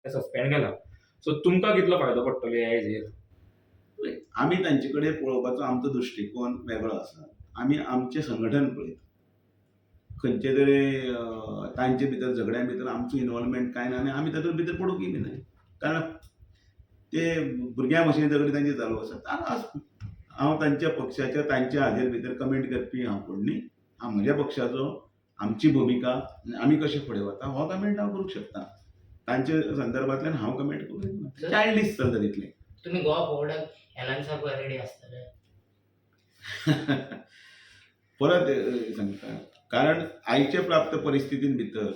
Suspend केला. So तुमकां कितलो फायदो पडटलो ह्या हेजेर? पळय, आमी तांचे कडेन पळोवपाचो आमचो दृश्टिकोन वेगळो आसा. आमी आमचें संघटन पळयता. खंयचे तरी तांचे भितर झगड्या भितर आमचो इनवॉल्वमेंट कांय ना आनी आमी तातूंत भितर पडूंकय बी न्हय, कारण ते भुरग्यां भशेन झगडी तांची चालू आसा. हांव तांच्या पक्षाच्या तांच्या हाजेर भितर कमेंट करपी हांव कोण न्ही. हांव म्हज्या पक्षाचो, आमची भुमिका आनी आमी कशें फुडें वता हो कमेंट हांव करूंक शकता. तांच्या संदर्भांतल्यान हांव कमेंट करूंक शकना. चायल्डीश चलता तितलें. तुम्ही गोवा फॉरवर्डाक एलायन्साक रेडी आसतले? परत सांगता, कारण आयचे प्राप्त परिस्थितीन भितर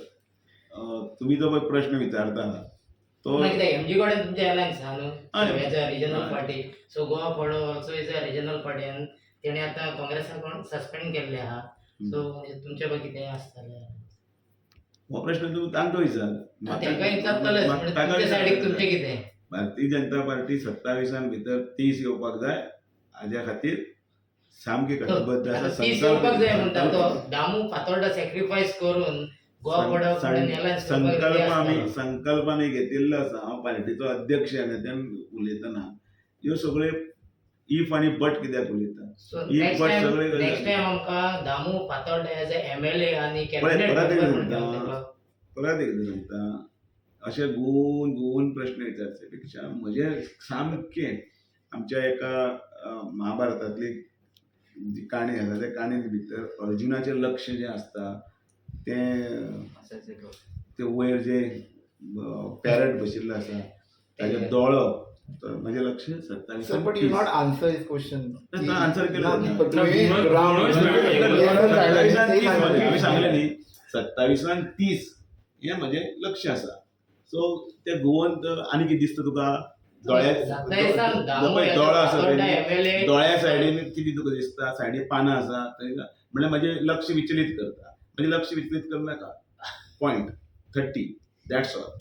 तुमी जो पळय प्रश्न विचारता तो मागीर एमजी कडेन तुमचे एलायन्स आहा न्हू हय. As a regional हय. Party. So Goa Forward also is a regional party आनी तेणी आतां काँग्रेसाक सस्पेंड केल्ले आहा. सो म्हणजे तुमचे कडेन कितें आसतलें? हो प्रश्न तूं तांकां विचार. तांकां विचारतलेच, म्हणजे तांकां तुमच्या सायडीक विचार. तुमचें कितें? भारतीय जनता पार्टी 27 भितर 30 येवपाक जाय हाज्या खातीर सामकी कटिबद्ध आसा. 30 येवपाक जाय म्हणटा तो दामू फातोर्डा सॅक्रिफायस करून गोवा फॉरवर्डा कडेन एलायन्स संकल्प आमी संकल्प आमी घेतिल्लो आसा. हांव पार्टीचो अध्यक्ष ह्या नात्यान उलयतना ह्यो सगळ्यो if आनी बट कित्याक उलयता? सो एक नेक्स्ट बट टायम सगळे नेक्स्ट टायम आमकां दामू फातोर्डा एज अ एमएलए आनी कॅबिनेट परत एकदा मेंबर म्हणटा सांगता. तेका. परत एकदां सांगता, अशें घुंवून घुंवून प्रश्न विचारचे पेक्षा म्हजें सामकें आमच्या एका महाभारतांतली जी काणी आसा त्या काणयेन भितर अर्जुनाचें लक्ष जें आसता तें ते वयर जे पॅरट बशिल्लो आसा ताजे दोळो, तर म्हजें लक्ष 27. Sir, but you not answer his question. Answer केलं. सांगलें. हांवें सांगलें न्ही, 27 30 हें म्हजें लक्ष आसा. सो ते गोवन तर आनी कितें दिसता तुका? दोळ्या 27 दामू पळय, एज दोळो अ आसा फातोर्डा पळय, एमएलए. दोळ्या सायडीन कितें तुका दिसता? सायडीन पानां आसा थंय. म्हणल्यार म्हजें लक्ष विचलीत करता. म्हजें लक्ष विचलीत करनाका. Point 30, that's all.